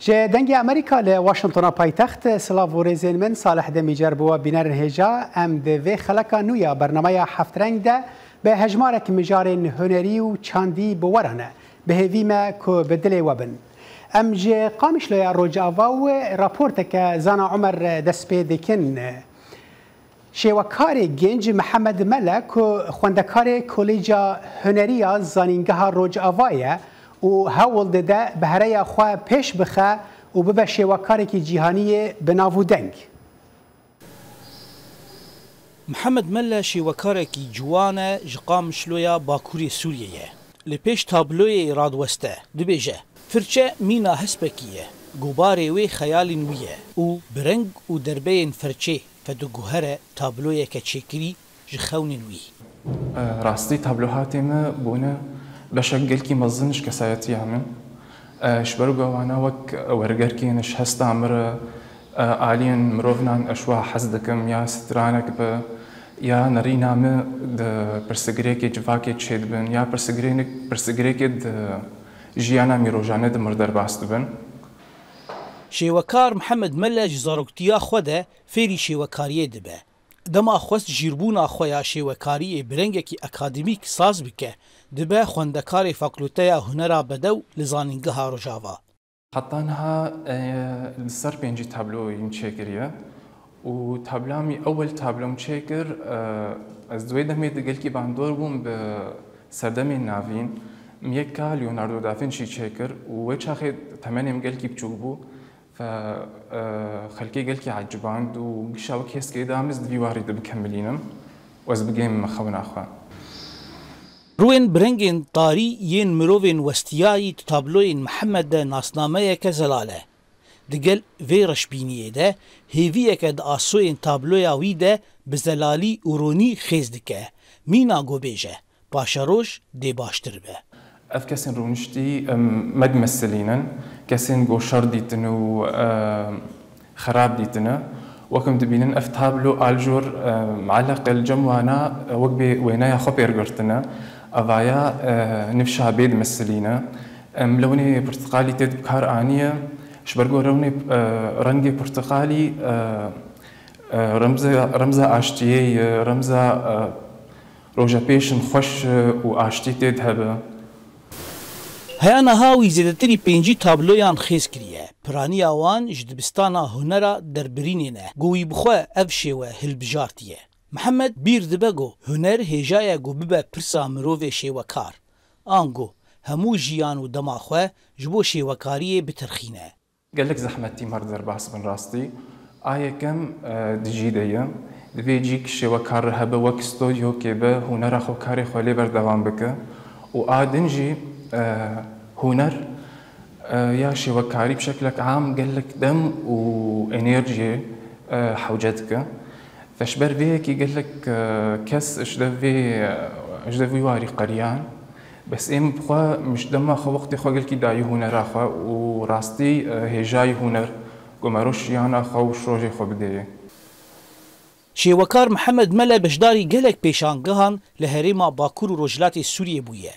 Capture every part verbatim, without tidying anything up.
Ji Dengê Amerîka li Washingtona paytext, silav û rêzên min, Salih Demîcer bi we bînerên hêja. Em di vê xeleka nû ya bernameya Heftreng de bi hejmarek mijarên hunerî û çandî bi we re ne. Bi hêvî me ku bi dilê we bin. Em ji Qamişloya Rojava û raporteke Zana Umer dest pê dikin. Şêwekarê genc Mihemed Mele ku xwendekarê Kolêca Hunerî ya Zanîngeha Rojava ye û hewl dide bi hereya xwe pêş bixe û bibe şêwekarekî cîhanî yê bi nav û deng. Mihemed Mele şêwekarekî ciwan e ji Qamişloya Bakurê Sûriyê ye. Li pêş tabloyê radiweste, dibêje, Firçe mîna hespekî ye, gobarê wê xeyalên wî ye û bi reng û derbeyên firçê vediguhere tabloyeke çêkirî ji xewnên wî. Rastî tablohatê me bûne beşek gelkî mezin ji kesayetiya min. Ji ber ku wana wek wergerkên ji hesta min re, aliyên mirovnan ji wa hez dikim, ya stranek be, ya nerîna min di pirsgirêkê civakê çêdibin, ya pirsgirênik-, pirsgirêkê di jiyana min rojane di mir derbas dibin. Şêwekar Mihemed Mele ji zaroktiya xwe de fêrî şêwekariyê dibe. Dema xwest jîrbûna xwe ya şêwekariyê bi rengekî akademîk saz bike, dibe xwendekarê Fakulteya Hunera Bedew li Zanîngeha Rojava. Heta niha, e, li ser pêncî tabloyê min çêkiriye û tabla min, ewel tablo min çêkir, e, ez di wê demê de gelkî bandor bûm bi serdemên navîn. Min yeka Leonardo da Vinci çêkir û wê çaxê temenê min gelkî biçûk bû. Fe, e, xelkê gelkî eciband û gişa wek hêskê da min ez di vî warî de bikemilînim û ez bigêm xewna xwe. Rûyên bi rengên tarî yên mirovên westiyayî di tabloyên Mihemed de nasnameyeke zelal e. Digel vê reşbîniyê de hêviyeke di asoyên tabloya wî de bi zelalî û ronî xêz dike. Mîna ku bêje, paşeroj dê baştir be. Ev kesên rûniştî, em, me dimesilînin, kesên ku şer dîtin û, em, xerab dîtine. Wek em dibînin, ev tablo alcor, em, mueleqe li cem wana, e, wek bê wêneya xwe pêr girtine. Evaya, e, nifşa bê dimesilîne. Em, lewnê pirtiqalî tê di bi kar aniye. Ji ber ku rewnê, e, rengê pirtiqalî, e, e, remze, remza aştiyê ye, remza, e, Rojepêşên xweş û aştî tê de hebe. Heya niha wî zêdetirî pêncî tabloyan xêz kiriye. Piraniya wan ji dibistana hunera derbirînê ne. Ku wî bi xwe ev şêwe hilbijartiye. Mihemed bîr dibe ku huner hêja ye ku bibe pirsa mirovê şêwekar. Ango hemû jiyan û dema xwe ji bo şêwekariyê bitirxîne. Gelek zehmetî me re derbas bin rastî. A yekem, e, di cî de ye. Divê cîk şêwekar re hebe, wek stodyokê be, hunera xwe, karê xwe lê berdewam bike. Û a din jî, e, huner, e, ya şêwekarî bi şeklek am gelek dem û enerjiyê, e, hewce dike. Fe ji ber vê yekê gelek, e, kes ji de vê, e, ji de vî warî qeriyan. Bes êm bi xwe, min ji dema xwe, wextê xwe gelkî dayî hunera xwe û rastî, e, hêjayî huner ku mero şiyana xwe û ji rojê xwe bidê yê. Şêwekar Mihemed Mele beşdarî gelek pêşangehan li herêma Bakur û Rojhilatê Sûriyê bûye.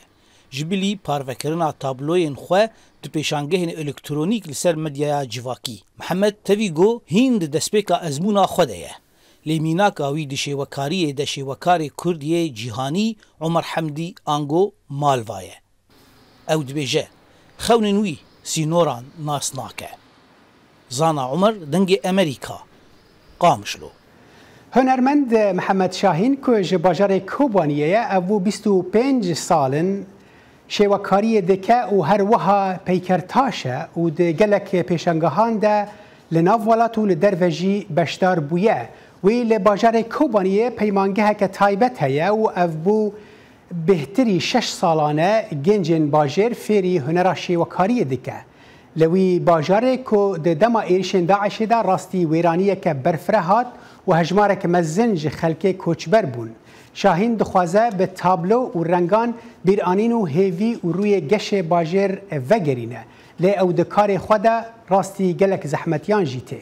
Ji bilî parvekirina tabloyên xwe di pêşangehên elektronîk li ser medyaya civakî. Mihemed tevî got hîn di destpêka ezmûna xwe de ye. Lê mînaka wî di şêwekariyê de şêwekarê Kurd yê cîhanî Omer Hemdî ango Malva ye. Ew dibêje, xewnên wî sînoran nas nake. Zana Omer, Dengê Amerîka, Qamişlo. Hunermend Mihemed Şahîn ku ji bajarê Kobaniyê ye, ev bû bîst û pênc sal in şêwekariyê dike û her wiha peykertaş e û di gelek pêşangehan de li nav welat û li derve jî beşdar bûye. Wî li bajarê Kobaniyê peymangeheke taybet heye û ev bû bêhtirî şeş salan e gencên bajêr fêrî hunera şêwekariyê dike. Li wî bajarê ku di dema êrişên DAIŞê de rastî wêraniyeke berfireh hat û hejmarek mezin ji xelkê koçber bûn. Şahîn dixwaze bi tablo û rengan bîranîn û hêvî û rûyê geşê bajêr vegerîne. Lê ew di karê xwe de rastî gelek zehmetiyan jî tê.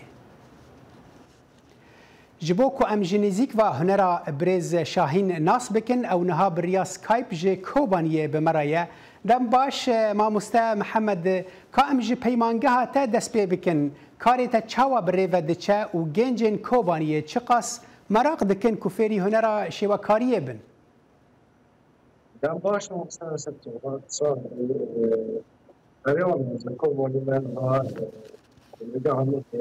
Ji bo ku em ji nêzîk ve hunera birêz Şahîn nas bikin, ew niha bi riya Skype ji Kobaniyê bi me re ye. Dem baş, e, mamoste Mihemed, ka em ji peymangeha te dest pê bikin. Karê te çawa bi rê ve diçe û gencên Kobaniyê çiqas meraq dikin ku fêrî hunera şêwekariyê bin? Dem baş, mamoste Esed Çawa, sağ ol. Ee, Meryem Hanım, Kobanî me niha, e, niha hanım, e,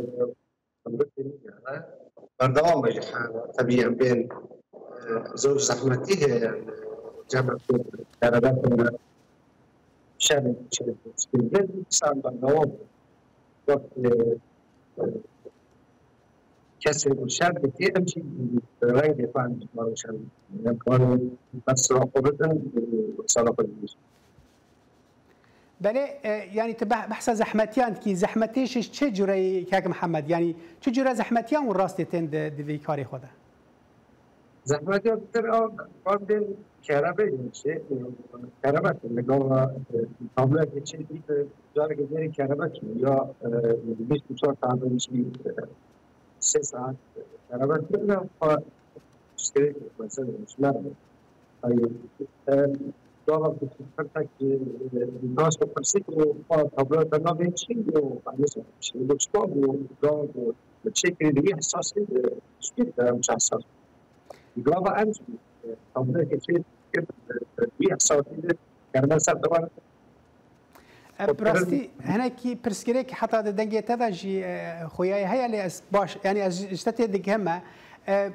Berdewam be ji hev, tebî em bên, e, zor zehmetî heye, em, cem, kerebe, şer, şer, şer, berdewam be. Wek, e, e, kesê ku şer dikê, em jî rengê xwe em ji xwe re şer dikin. Em karin ber sira xwe bidin, sala xwe bidin. Belê, e, yanî tu beh-, behsa zehmetiyan dikî. Zehmetî ji çi cure, kek Mihemed? Yanî çi cure zehmetiyan û rastê tên di, di vê karê xwe de? Zehmetiya pir a bandên kerebe, şey, kerebe li gava, e, tabloyekê çê dît, e, careke jêrî kerebe çû ya, e, bîst û çar saetan jî, e, sê saet, e, kerebe kirine, xwe piştgirêk mesela ji me re. Ay, e, gava ku pirtek, e, e, gaş û pirsîk û xwe tabloya te navê çi û anî çi û çi û gava ku çêkirî di wî hesasî, e, piştgirêk de em çi hesas. Gava em jî, e, tabloyeke çê kir, e, wî hesasî de kerime ser dewan. E, bi rastî hinekî pirsgirêk heta di dengê te de jî, e, xuyaye heye, lê ez baş, yanî ez ji te tê digihime. E,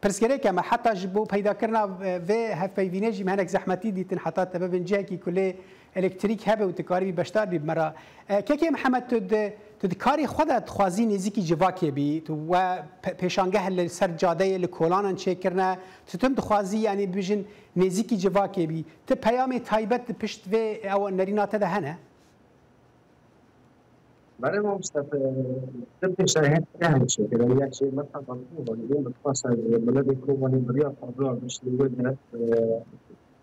pirsgirêke me heta ji bo peydakirina, e, vê hevpeyvînê jî me hinek zehmetî dîtin heta te bibin cihekî ku lê elektrîk hebe û tu karibî beşdar bî bi me re. E, kekê Mihemed, tu di, tu di karê xwe de dixwazî nêzîkî civakê bî, tu we pe-, pêşangeh li ser cadeyê li kolanan çêkirine, tu tim dixwazî, yanî bijin nêzîkî civakê bî. Ti peyamê taybet di pişt vê ew nerîna te de hene? Belê mamoste, ti pêşayî hene çêkirin. Yek jê me teban Kobanî bû, min dixwest ez miletê Kobanî bi riya tabloya bişînim wê de, e,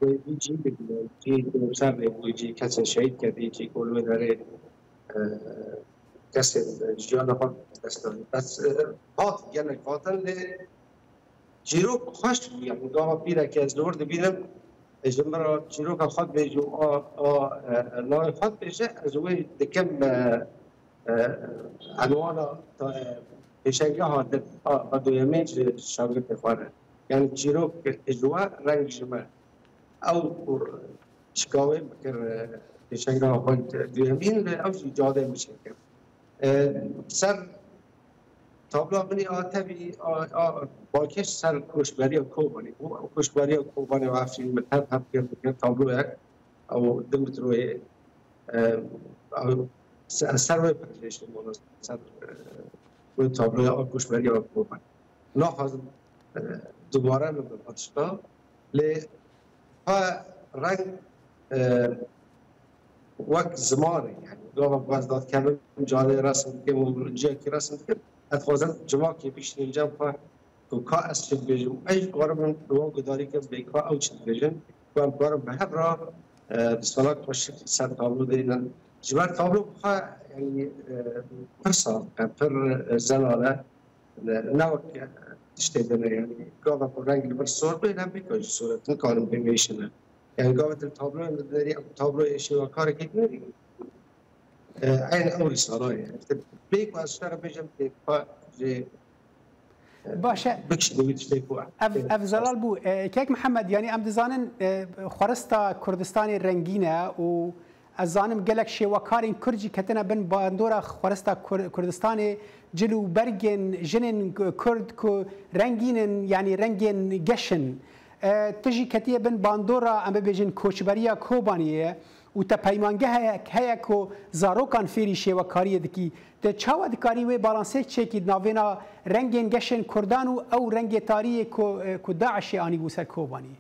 wê wî cî bigire, cî ku ser rê bû, cî kesên şehîd kerdî, cî ku li wê derê, e, kesên jiyana xwe dest dayî. Bes, e, hat gelek hatin lê Çîrok xweş bû, yanî gava pîreke ez li wir dibînim, ji min re çîroka xwe dibêje û a, a, e, navê xwe dibêje, ez wê dikim, e, e, enwana, e, pêşengeha di, a, a duyemîn ji şagirtê xwe re. Yanî çîrok ji we, reng ji me. Ew çika wê bikir, e, pêşengeha xwe duyemîn, ew jî cadê min çêkir. E, ser Tabloya min a tevî a, a, balkêş ser koçberiya Kobanê bû. Ew koçberiya Kobanê û Efrîn min tev hev kir, dikir tabloyek. Ew du metroyê, e, ew se-, ser wê pir jêştim, wala ser, e, wê tabloya a koçberiya Kobanê. Naxwazim, e, dubare min bi tişta, lê xwe reng, e, wek zimanê, yanî gava ku ez dadkevim cadê resim dikim û ciyekî resim dikim, ez dixwazim civakê bişînim cem xwe ku ka ez çi dibêjim. Ez jî dikarim li wan guhdarî kim bê ka ew çi dibêjin, ku em karin bi hev re, e, desthilat xweş ser tablo deynin. Ji ber tablo bi xwe, yanî, e, pir saf e, pir, e, zelal e. Ne, ne wek tiştê din e, yanî gava ku reng li vir sor bê, ne bêka ji sor e, tu nikarin bimêşine. Yanî gava tu tabloyê li derê, tabloyê şêwekarekê dinêrî, e, eyn ew rîsala ye. Yanî tu bê ku ez ji te re bêjim, tê xwe jê, e, Baş e. Bikişîne wî tiştê ku Ev, ev zelal bû. E, Kek Mihemed, yanî em dizanin, e, xwerista Kurdistanê rengîn e û ez zanim gelek şêwekarên Kurd jî ketine bin bandora xwerista Kur-, Kurdistanê, cil û bergên jinên Kurd ku rengîn in, yanî rengên geş in. E, tu jî ketiye bin bandora, em bibêjin, koçberiya Kobaniyê û te peymangehek heye ku zarokan fêrî şêwekariyê dikî. Tu çawa dikarî wê balansêk çêkî di navêna rengên geşên Kurdan û ew rengê tarî yê ku, e, ku DAIŞê anîbû ser Kobanî?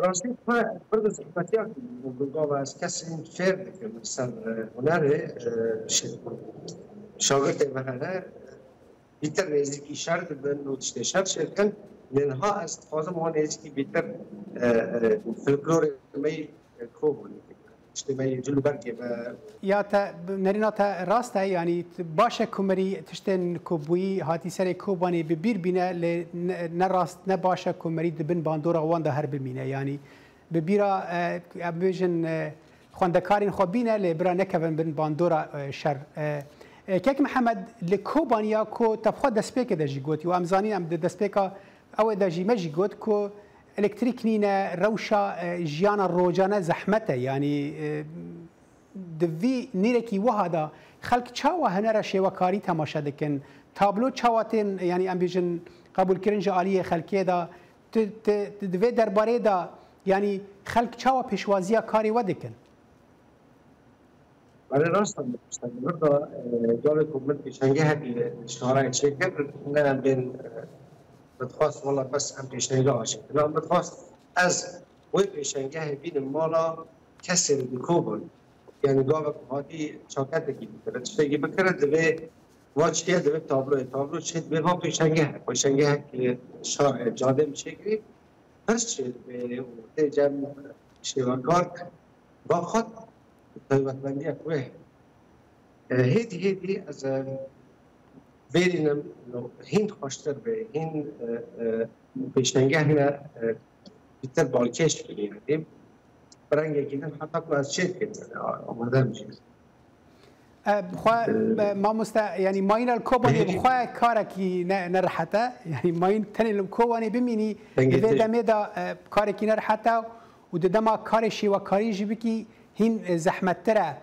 Rastî xwe pir bi zehmetiya gava ez kesên fêr dikim li ser, e, hunerê, e, şi-, şagirtê me hene, bîtir nêzîkî şer dibin û tiştê şer çêdikin. Lê niha ez dixwazim wan nêzîkî bîtir, e, e, folklorê me yê, e, Kobanî, tiştê me yê cil û bergê me. Ya te, nerîna te rast e, yanî t-, baş e ku merî tiştên ku bûyî hatî serê Kobanê bi bîr bîne, lê ne, ne rast, ne baş e ku merî di bin bandora wan de her bimîne. Yanî Bi bîra, e, em bêjin, e, xwendekarên xwe bîne, lê bira nekevin bin bandora, e, şer. E, e, Kek Mihemed, li Kobaniya ku te bi xwe destpêkê de jî gotî û em zanîn, em di destpêka ew ê de jî me jî got ku elektrîk nîne, rewşa, e, jiyana rojane zehmet e. Yanî, e, di vî nîrekî wiha de xelk çawa hunera şêwekarî temaşe dikin? Tablo çawa tên, yanî em bêjin, qebûlkirin ji aliyê xelkê de? Ti, ti, ti di vê derbarê de, yanî xelk çawa pêşwaziya karê we dikin? Belê rast e, mamoste. Li vir de, e, gavê ku min pêşengehekî li şareya çêkir, ne em bên, e, min dixwest wela bes em pêşengeha çêkin. Na, min dixwest ez wê pêşengehê bînim mala kesê li Kobanê. Yanî gavek hatî çaketekî bikire, tiştekî bikire, divê va çi ye, divê tabloyê, tablo çê divê va pêşengeh, pêşengehek li şar, e, cadê min çêkirî, pirs çê divê û tê cem şêwekar va xwe taybetmendiyek wê. E, hêdî hêdî ez, e, bêrînim hîn xweştir be, hîn, e, e, pêşengeh me, e, pîtir balkêş bibî, yanî bi rengekî din heta ku ez çê dikim, yanî, a-, amade bibî. E, bi xwe, e, mamoste, yanî mayîna li Kobanê bi xwe karekî ne, ne rehet e. Yanî mayîn tenê li Kobanê bimînî, di vê demê de, e, karekî ne rehet e û di dema karê şêwekarî jî bikî hîn, e, zehmettir e.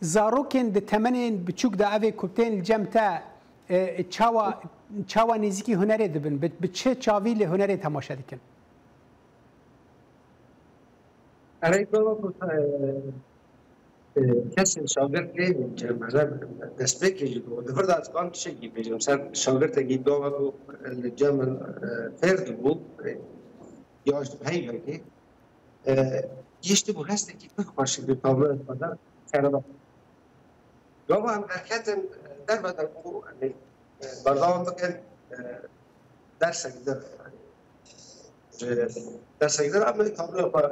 Zarokên di temenên biçûk de ev ê ku tên li cem te, e, çawa, çawa nêzîkî hunerê dibin? Bi, bi çi çavî li hunerê temaşe dikin? Erê, gava ku, e, e, kesên şagirt lê cem, destpêkê jî bû. Di vir de ez kan tiştekî bêjim. Ser şagirtekî gava ku li cem min, e, fêr dibû, e, ya ji heyvekê, e, gihîştibû hestekî pir xweş bi tabloyên xwe de kereba. Gava em derketin, e, derve de ku em ê, e, berdewam bikin, e, dersek din, yanî, ji dersek din em ê tabloya xwe, e,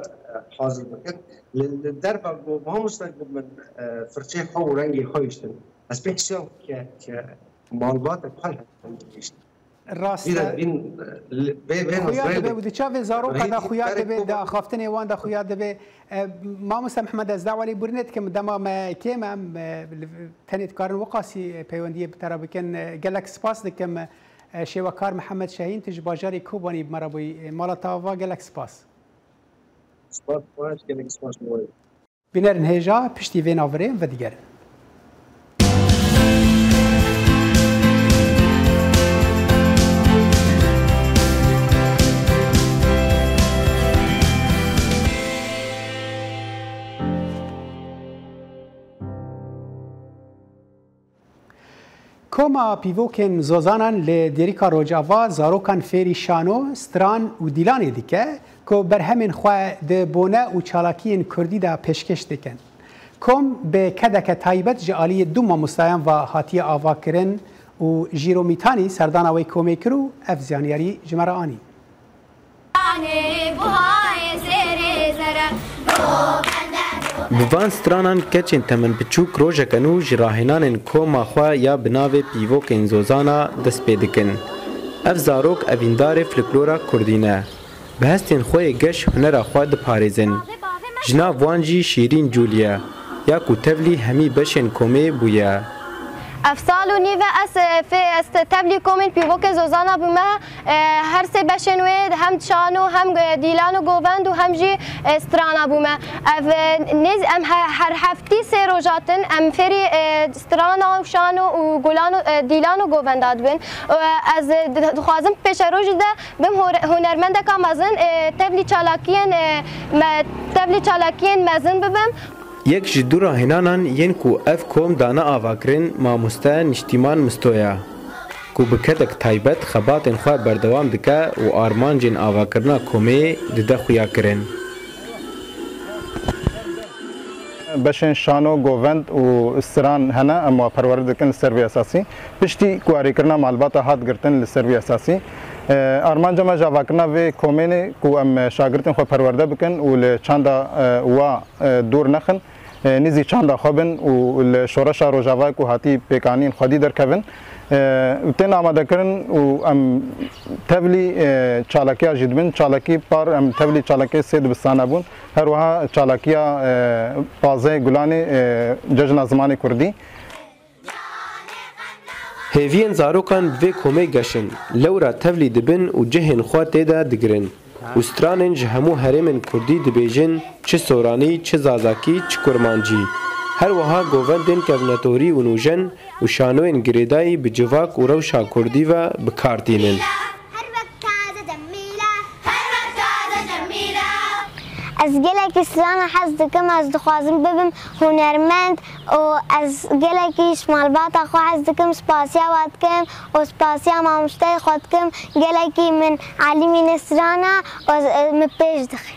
hazir bikin. Li, li derve ku mamoste ku min, e, firçeyê xwe û rengê xwe hiştin. Ez pê hisiya ke, ke malbatek xwe li hev gihiştin. Rast e. Xuya dibe û di çavê zaroka de xuya dibe, di axaftinê wan de xuya dibe. E, Mamoste Mihemed, ez dawa lêbûrinê dikim, dema me kêm e, em, e, li, tenê dikarin wiqasî, e, peywendiyê bi te re bikin. E, gelek spas dikim, e, şêwekar Mihemed Şehîn, tu ji bajarê Kobanî bi me re bûyî. E, mala te ava, gelek spas. Spas, baş, gelek spas. Bînerên hêja, piştî vê navirê em vedigerin. Koma pîvokên zozanan li Dêrika Rojava zarokan fêrî şano, stran û dîlanê dike ku berhemên xwe di bone û çalakiyên kurdî de pêşkêş dikin. Kom bi kedeke taybet ji aliyê du mamostayan ve hatiye avakirin û Jîro Mîtanî serdana wê komê kir û ev zanyarî ji me re anî. Bi van stranan keçên temenbiçûk rojeke nû ji rahênanên koma xwe ya bi navê Pîvokên Zozana dest pê dikin. Ev zarok evîndarê folklora kurdî ne. Bi hestên xwe yê geş hunera xwe diparêzin. Ji nav wan jî Şîrîn Cûl ye, ya ku tevlî hemî beşên komê bûye. Ev sal û nîv e ez, e, fê-, ez te-, tevlî komên Pîvokê Zozana bûme. E, her sê beşên wê hem şano, hem, e, dîlan û govend û hem jî, e, strana bûme. Ev, e, nêz-, em he-, her heftî sê roja tin, em fêrî, e, strana û şano û gulan û, e, dîlan û govenda dibin. E, ez, e, di-, dixwazim pêşerojî de bim hore-, hunermendeka mezin, e, tevlî çalakiyên, e, me, tevlî çalakiyên mezin bibim. Yek ji du rahênanan yên ku ev kom dane avakirin, mamoste Niştîman Misto ye, ku bi kedek taybet xebatên xwe berdewam dike û armancên avakirina komê dide xuyakirin. Beşên şano, govend û stran hene, em wa perwerde dikin li ser vî esasî. Piştî ku erêkirina malbata hat girtin li ser vî esasî, e, armanca me ji avakirina vê komênê ku em şagirtên xwe perwerde bikin û li çanda, e, wa, e, dûr nexin, e, nêzî çanda xwe bin û li şoreşa Rojavayê ku hatî pêkanîn xwedî derkevin, e, tên amadekirin û em tevlî, e, çalakiya jî dibin. Çalakî par em tevlî çalakiyê sê dibistana bûn. Her wiha çalakiya, e, pazdeh Gulanê, e, Cejna Zimanê Kurdî. Hêviyên zarokan bi vê komê geşin, lewra tevlî dibin û cihên xwe tê de digirin û stranên ji hemû herêmên kurdî dibêjin, çi soranî, çi zazakî, çi kurmancî. Her wiha govendên kevnetorî û nûjen û şanoyên girêdayî bi civak û rewşa kurdî ve bi kar tînin. Her wek taze cemîle, her wek taze cemîle. Ez gelekî strana hez dikim, ez dixwazim bibim hunermend û ez gelekî ji malbata xwe hez dikim, spasiya we dikim û spasiya mamosteyê xwe dikim. Gelekî min elîmîne strana û ez, min pêş dixin.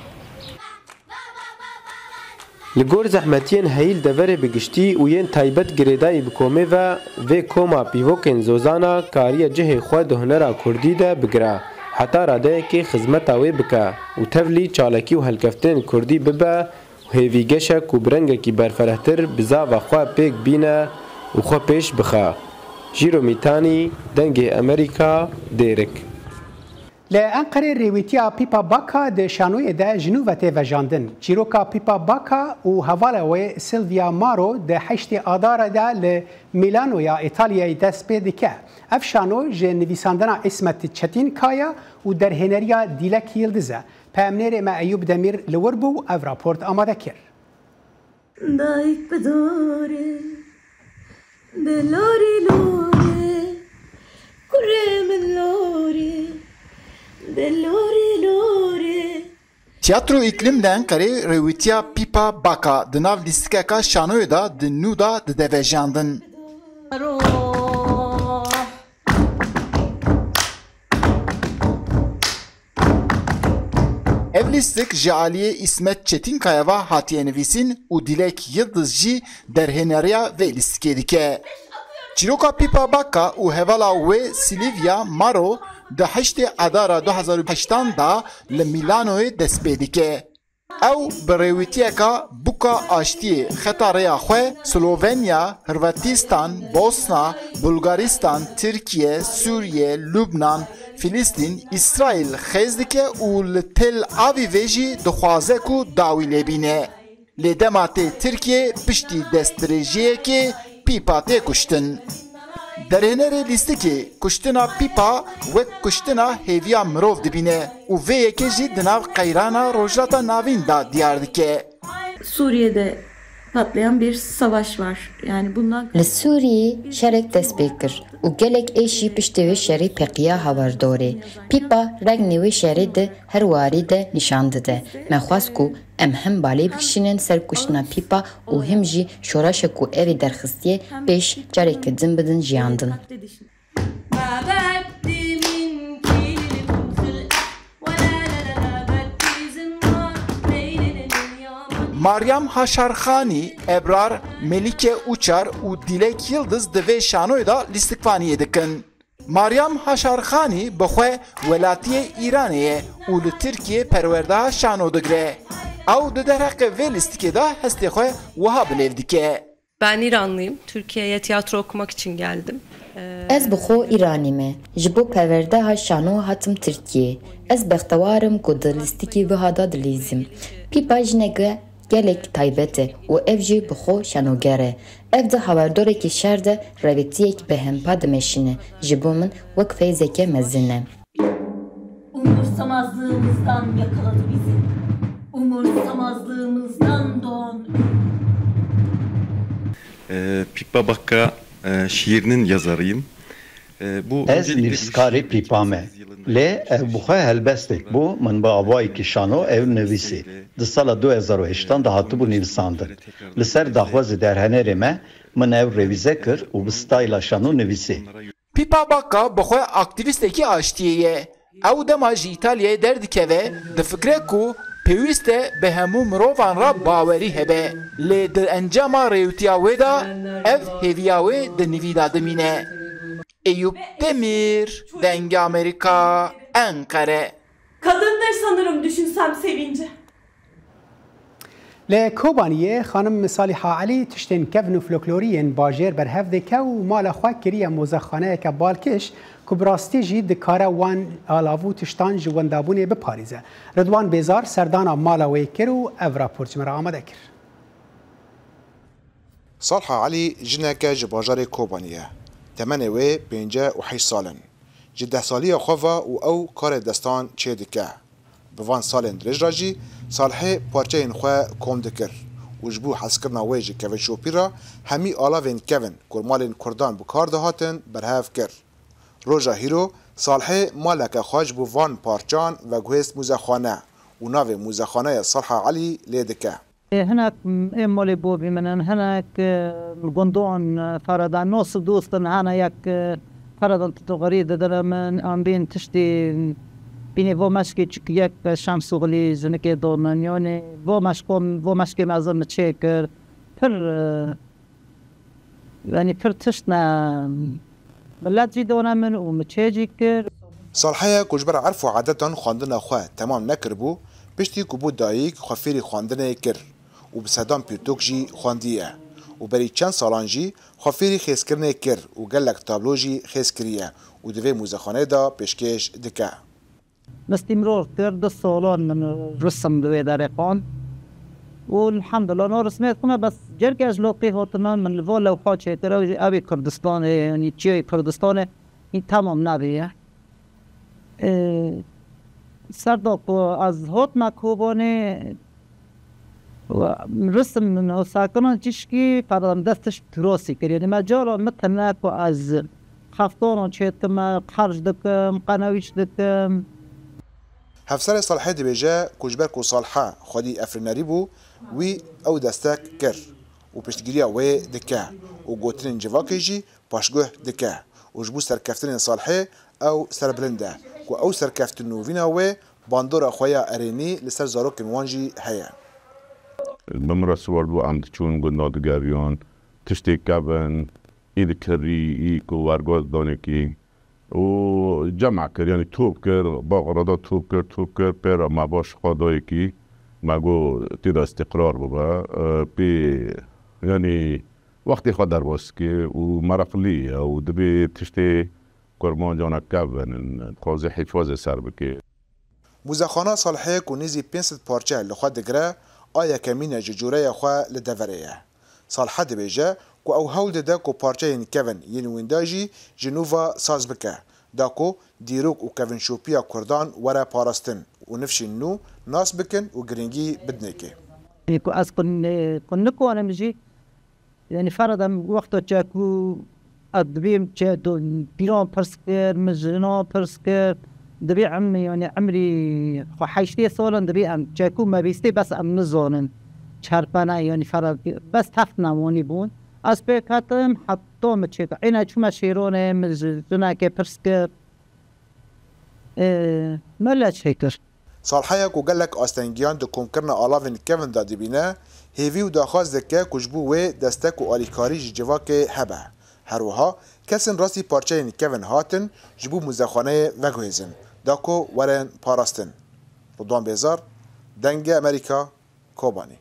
Li gor zehmetiyên heyîl deverê bi giştî û yên taybet girêdayî bi komê ve, vê koma pîvokên zozana kariye cihê xwe di hunera kurdî de bigire, heta radeyekê xizmeta wê bike û tevlî çalakî û helkeftinên kurdî bibe û hêvîgeşe ku bi rengekî berferehtir bi zava xwe pêk bîne û xwe pêş bixe. Jîro Mîtanî, Dengê Emerîka, Dêrik. Li Enqerê rêwîtiya Pîpa Baka di şanoyê de ji nû ve tê vejandin. Çîroka Pîpa Baka û hevala wê Silvia Maro di heştê Adara de li Milanoya Îtalyayê dest pê dike. Ev şano ji nivîsandina Îsmet Çetinkaya û derhêneriya Dîlek Yildiz e. Peyamnêrê me Eyûb Demîr li wir bû û ev raport amade kir. Dayik bi dorê, de lorê lorê, kurê min lorê, de lorê lorê. Tiyatro Îklim li Enqerê rêwîtiya Pîpa Baka di nav lîstikeka şanoyê de di nû de dide vejandin. Ev lîstik ji aliyê Îsmet Çetinkaya ve hatiye nivîsîn û Dilek Yildiz jî derhêneriya vê lîstikê dike. Çîroka Pîpa Baka û hevala wê Silvia Maro di heştê Adara du hezar û heştan de li Milanoyê dest pê dike. Ew bi rêwîtiyeka Buka Aştiyê xeta rêya xwe Slovenya, Hırvatistan, Bosna, Bulgaristan, Tirkiye, Sûriye, Lubnan, Filistîn, Îsraîl xêz dike û li Tel Avîvê jî dixwaze ku dawî lê bîne. Lê dema tê Tirkiyê piştî destdirêjiyekê Pîpa tê kuştin. Derhênerê lîstikê kuştina Pîpa wek kuştina hêviya mirov dibîne û vê yekê jî di nav qeyrana Rojhilata Navîn de diyar dike. Suriye'de patlayan bir savaş var. Yani bundan Li Sûriyê şerek dest pê kir û gelek êşî piştê wê şerê peqiya hawardorê. Pîpa regnê wê şerê di her warî de nîşan dide. Me xwest ku em him balê bikişînin ser kuştina Pîpa û him jî şoreşa ku ev ê derxistiye pêş careke din bidin jiyandin. Meryem Haşarxanî, Ebrar, Melike Uçar û Dilek Yildiz di vê şanoyê de lîstikvaniyê dikin. Meryem Haşarxanî bi xwe welatiyê Îranê ye û li Tirkiyê perwerdeha şano digire. Ew di derheqê vê lîstikê de hestê xwe wiha bilêv dike. Ben İranlıyım. Türkiye'ye tiyatro okumak için geldim. Ee, Ez bi xwe Îranî me. Ji bo perwerdeha şano hatim Tirkiyê. Ez bextewar im ku di lîstikî wiha de dilîzim. Pîpa jineke gelek taybet e û ev jî bi xwe şanoger e. Ev di hawardorekî şer de rêwîtiyek bi hempa dimeşîne. Ji bo min wek feyzeke mezin e. Umursamazlığımızdan yakaladı bizi. Umursamazlığımızdan doğan ölüm. Ee, Pippa Bakka, e, şiirinin yazarıyım. Ee, bu Ez öncelikle nivîskarê Pîpa me. Lê ev bi xwe helbestek bû, min bi avayekî şano ew nivîsî. Di sala du hezar û heştan de hatibû nivîsandin. Li ser daxwazê derhenerê me, min ew revîze kir û bi stayla şano nivîsî. Pîpa Bakka bi xwe aktîvîstekî aştiyê ye. Ew dema ji Îtalyayê derdikeve, difikire ku pêwîst e bi hemû mirovan re bawerî hebe. Lê di encama rêwîtiya wê de ev hêviya wê di nivî de dimîne. Eyûp Demîr, Dengê Amerîka, Enqere. Kadındır sanırım düşünsem sevince. Li Kobaniyê xanim Saliha Elî tiştên kevn û folklorî yên bajêr berhev dike û mala xwe kiriye mozexaneyeke balkêş ku bi rastî jî dikare wan alav û tiştan ji wendabûnê biparêze. Ridwan Bêzar serdana mala wê kir û ev rapor ji me re amade kir. Salha Elî jineke ji bajarê Kobanî ye. Temenê wê pêncî û heşt sal in. Ji dehsaliya xwe ve û ew karê destan çêdike. Bi van salên dirêj re jî Salhê parçeyên xwe kom dikir û ji bo hezkirina wê ji kevinşopî re hemî alavên kevin ku li malên Kurdan bi kar dihatin berhev kir. Roja hîro Salhê maleke xwe ji bo van parçan veguhêst muzexane û navê muzexaneya Salha Elî lê dike. Hinek ê malê bobî min in, hinek li gundan fereda nos û dost in, hene yek fereda tutuxirî didine min, em bên tiştî bînê vo meşkê çik yek şemsûxlî jinikê do min. Yanî vo meşkon, vo meşkê mezin min çê kir. Pir Yanî pir tişt me milet jî done min û min çê jî kir. Salheya ku ji ber erf û edetan xwendina xwe temam nekiribû, piştî ku bû dayik xwe fêrî xwendinê kir û bi sedan pirtûk jî xwendiye û berî çend salan jî xwe fêrî xêzkirinê kir û gelek tablo jî xêz kiriye û di vê muzexaneyê de pêşkêş dike. Min îstîmrar kir, du salan min risim li wê derê xwend û elhamdulillah no risimê dixwime, bes careke ez loqî hatime, min li va lewha çêkir, ew jî ew ê Kurdistanê, yanî çiyayê Kurdistanê, hîn temam nebûye. Ser da ku ez hatime Kobanê, risim min û sakina cişkî, ferda min dest tişt pirosî kir. Yanî me cara mitine ku ez xeftana çêdikime, qerc dikim, qenewîş dikim. Hevserê Salhê dibêje ku ji ber ku Salhe xwedî efrînerî bû, wî ew destek kir û piştgiriya wê dike û gotinên civakê jî paşguh dike û ji bo serkeftinên Salhê ew serbilind e ku ew serkeftin û vîna wê bandora xwe ya erênî li ser zarokên wan jî heye. Bi min re siwar dibû, em diçûn gunda digeriyan, tiştê kevin, î dikirî, î ku wergoz danekî û cema kir, yanî top kir, baxira da top kir, top kir, pê re me baş xwe dayekî, me got tê de îstiqrar bibe, pê yanî wextê xwe derbas dike û meraqlî ye û dibê tiştê Kurmancana kevin in, dixwaze hîfazê ser bike. Muzexana Salhê ku nêzî pênc sed parçe li xwe digire, a yekemîn e ji coreya xwe li deverê ye. Salhe dibêje ku ew hewl dide ku parçeyên kevin yên wînda jî ji nû ve saz bike, da ku dîrok û kevinşopiya Kurdan were parastin û nifşên nû nas bikin û girîngî bidinê kê. Ku ez ku nikarim jî Yanî ferada min wexta çekû ez dibêm çe pîran pirs kir, min jinan pirs kir, dibê em yanî emrî xwe heştê sal in, dibê em çekû me bîstê bes em nizanin çerpene yanî ferada bes heft newanî bûn. Ez pêk hetim heta min çêkir. Êne çûme Şêranê, min ji jinekê pirs kir. Ê, me leç hê kir. Salheya ku gelek astengiyan di komkirina alavên kevin de dibîne, hêvî û daxwaz dike ku ji bo wê destek û alîkarî ji civakê hebe. Her wiha kesên rastî parçeyên kevin hatin ji bo muzexaneyê veguhêzin, da ku werin parastin. Ridwan Bêzar, Dengê Amerîka, Kobanî.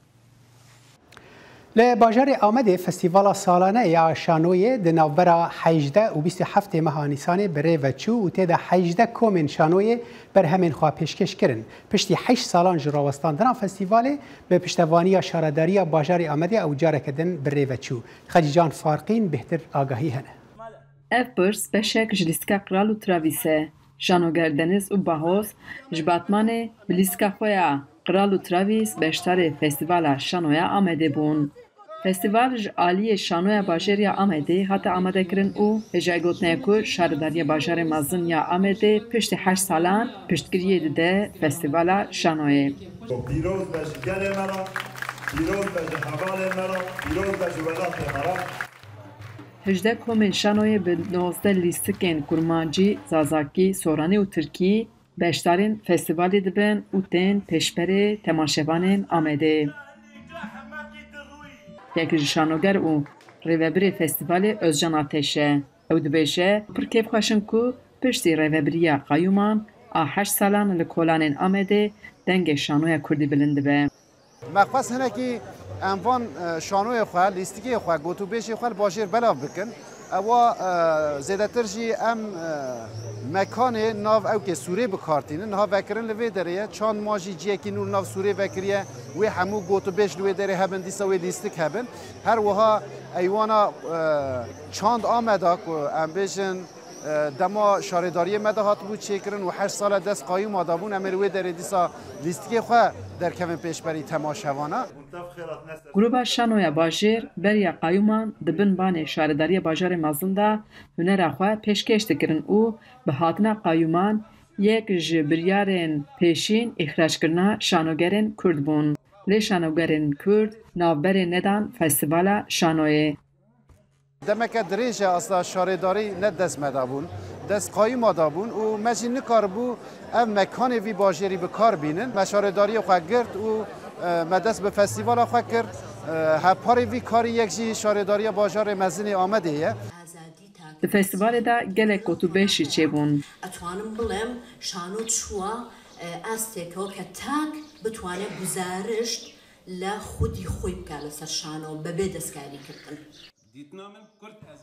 Li bajarê Amedê festîvala salane ya şanoyê di navbera hejdeh û bîst û heftê meha Nîsanê bi rê ve çû û tê de hejdeh komên şanoyê berhemên xwe pêşkêş kirin. Piştî heşt salan ji rawestandina festîvalê bi piştevaniya Şaredariya Bajarê Amedê ew careke din bi rê ve çû. Xecîcan Farqîn bêhtir agahî hene. Ev pirs beşek ji lîstika Qral û Travîs e. Şanoger Deniz û Bahoz ji Batmanê bi lîstika xwe ya Qral û Travîs beşdarê Festîvala Şanoya Amedê bûn. Festîval ji aliyê Şanoya Bajêr ya Amedê hate amadekirin û hêjayî gotin e ku Şaredariya Bajarê Mezin ya Amedê piştî heşt salan piştgiriyê dide Festîvala Şanoyê. Pîroz be ji gelê me re, pîroz be ji hevalên me re, pîroz be ji welatê me re. Hejdeh komên şanoyê bi nozdeh lîstikên kurmancî, zazakî, soranî û tirkî beşdarên festîvalê dibin û tên pêşberê temaşevanên Amedê. Yek ji şanoger û rêvebirê festîvalê Özcan Ateş e. Ew dibêje, pir kêfxweş in ku piştî rêvebiriya qayûman a heşt salan li kolanên Amedê dengê şanoya kurdî bilind dibe. Me xwest hinekî em van, e, şanoyê xwe, lîstikê xwe, gotûbêjê xwe li bajêr belav bikin. Ewa, e, zêdetir jî em, e, mekanê nav ewkê Sûrê bi kar tînin. Niha vekirin li vê derê ye. Çand ma jî ciyekî nû li nav Sûrê vekiriye. Wê hemû gotûbêj li wê derê hebin, dîsa wê lîstik hebin. Her wiha eywana, e, çand Ameda ku em bêjin, e, dema şaredariyê me de hatibû çêkirin û heşt sale dest qayûma da bûn, em ê li wê derê dîsa lîstikê xwe derkevin pêşberî temaşevana. Grûba Şanoya Bajêr beriya qayûman di bin banê Şaredariya Bajarê Mezin de hunera xwe pêşkêş dikirin û bi hatina qayûman yek ji biryarên pêşîn îxrackirina şanogerên Kurd bûn. Lê şanogerên Kurd navberê nedan festîvala şanoyê. Demeke dirêj e asla şaredarî ne dest me de bûn, dest qayûma de bûn û me jî nikaribû ev mekanê vî bajêrî bi kar bînin. Me şaredariyê xwe girt û, e, me dest bi festîvala xwe kir. E, hevparê vî karî yek jî Şaredariya Bajarê Mezin ê Amedê ye. Di festîvalê de gelek gotûbêj jî çêbûn. ئەتوانم بڵێم شانۆ چووە ئاستێکەوە کە تاک بتوانێت گوزارشت لە خودی خۆی بکات لەسەر شانۆ بەبێ دەستکاریکردن.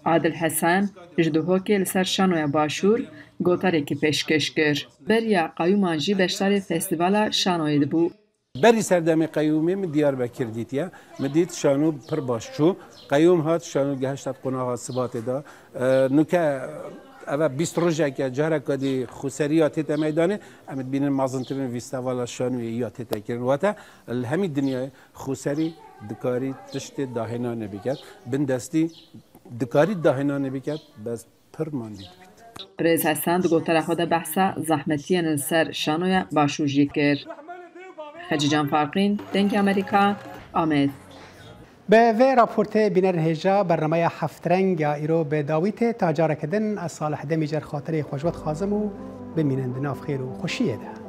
Adil Hesen ji Duhokê li ser şanoya Başûr gotarekî pêşkêş kir. Beriya qayûman jî beşdarê festîvala şanoyê dibû. Berî serdemê qeyûmê min Diyarbekir dîtiye. Min dît şano pir baş çû. Qeyûm hat, şano gehişt hat qonaxa sibatê de. E, nuke eve bîst rojeke careka dî xweseriya tête meydanê. Em dibînin mezintirîn festîvala şanoyê ya tête kirin. Wate li hemî dinyayê xweserî dikarî tiştê dahênanê biket. Bindestî dikarî dahênanê biket, bes pir mandî dibît. Birêz Hesen di gotara xwe de behsa zehmetiyên li ser şanoya Başûr jî kir. Xecîcan Farqîn, Dengê Amerîka, Amed. Bi vê raportê bînerên hêja bernameya Heftreng ya îro bi dawî tê. Ta careke din ez Salih Demîcer xatirê xwe ji we dixwazim û bimînin di nav xêr û xweşiyê de.